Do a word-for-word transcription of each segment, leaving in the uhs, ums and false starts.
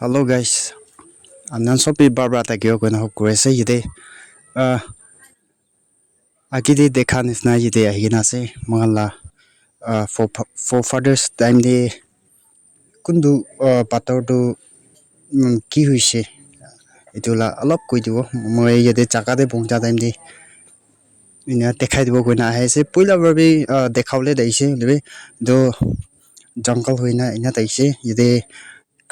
Hello guys, anan sob bi barbara thakio koina hope kuri ase yate. Ah, agi te dekha nisna yate ahi kena ase moikhan la ah, fore- forefathers time te kuntu ah, pathor tu um, ki hoise etu la alop koi dibo. Moi yate jaga te pohcha time te ena dekhai dibo koina ahi ase. Poila para bi ah, dekha bole dai ase hoile bi etu jungle hoina ena dai ase yate.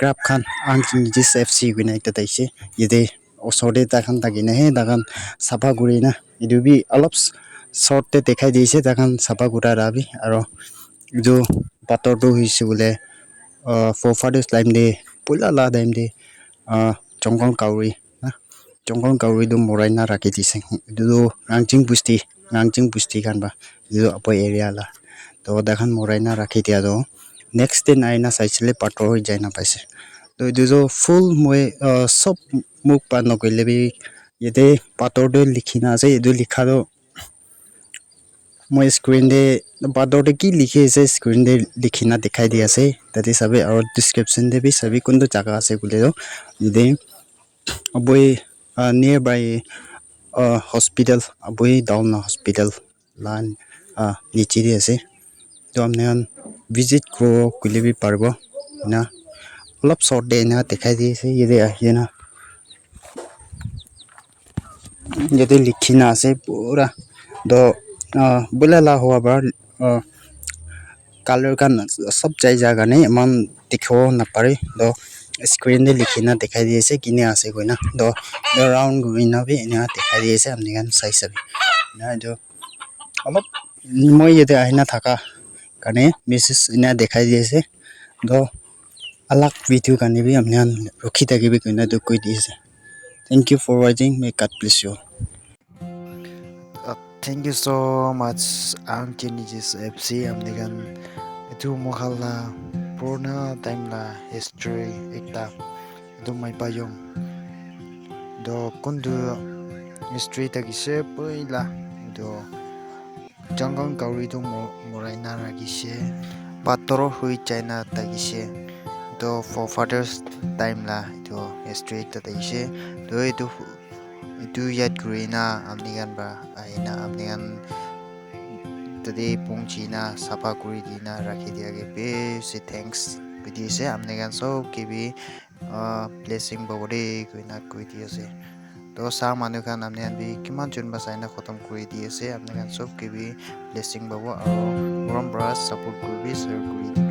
Crab khan Aunty Nijis F C koina ekta thakishe. Yate osor te tai khan thakina he tai khan sapha kurina etu bi olop short te dekhai di ase tai khan sapha kura la bi aro etu pathor tu hoishe koile uh, forefathers time te poila la time te uh, jungle ghauri na jungle ghauri tu morai na rakhi dise etu tu Rangching bosti Rangching bosti khan para etu upper area la toh tai khan morai na rakhi dia toh next din aina saishe le pathor hoi jai na paise. Toh etu toh full moi uh, sob mukh pa nakoile bi yate pathor te likhi na ase. Etu likha toh moi screen te pathor te ki likhi ase screen te likhi na dikhai di ase. Tate sabi aro description te bi sabi kuntu jaga ase koile toh yate aboi uh, nearby uh, hospital aboi down la hospital la uh, niche te ase. Toh apni khan visit kuribo koile bi paribo ena olop short te ena dikhai di ase yate ahi kena yate likhi na ase pura toh uh, bola la hua para uh, color khan sob jai ja karne eman dikhibo napare toh screen te likhi na dikhai di ase kini ase koina toh round kurina bi ena dikhai di ase apni khan sai sabi ena etu olop moi yate ahina thaka karne message ena dikhai di ase toh alak video karne bi apni khan rukhi thakibi koina etu koi di ase. Thank you for watching. May God bless you. Uh, thank you so much, Aunty Nijis F C. Apni khan etu moikhan la purana time la history ekta etu mai payong. Do kuntu history thakishe poila do jungle ghauri tu mo- morai na rakhishe pathor hoi jai na thakishe. Do forefathers time la etu history ekta thakishe. Do etu etu yat kuri na apni khan para ahi na apni khan tate pongchi na sapha kuri di na rakhi dia ke bishi thanks koi di ase. Apni khan sob ke bi uh, blessing pabo de koi na koi di ase. To sa manu khan apni khan bi kiman jon ba sai na khotom kuri di ase. Apni khan sob ke bi blessing pabo aro morom para support kuri bi share kuri di.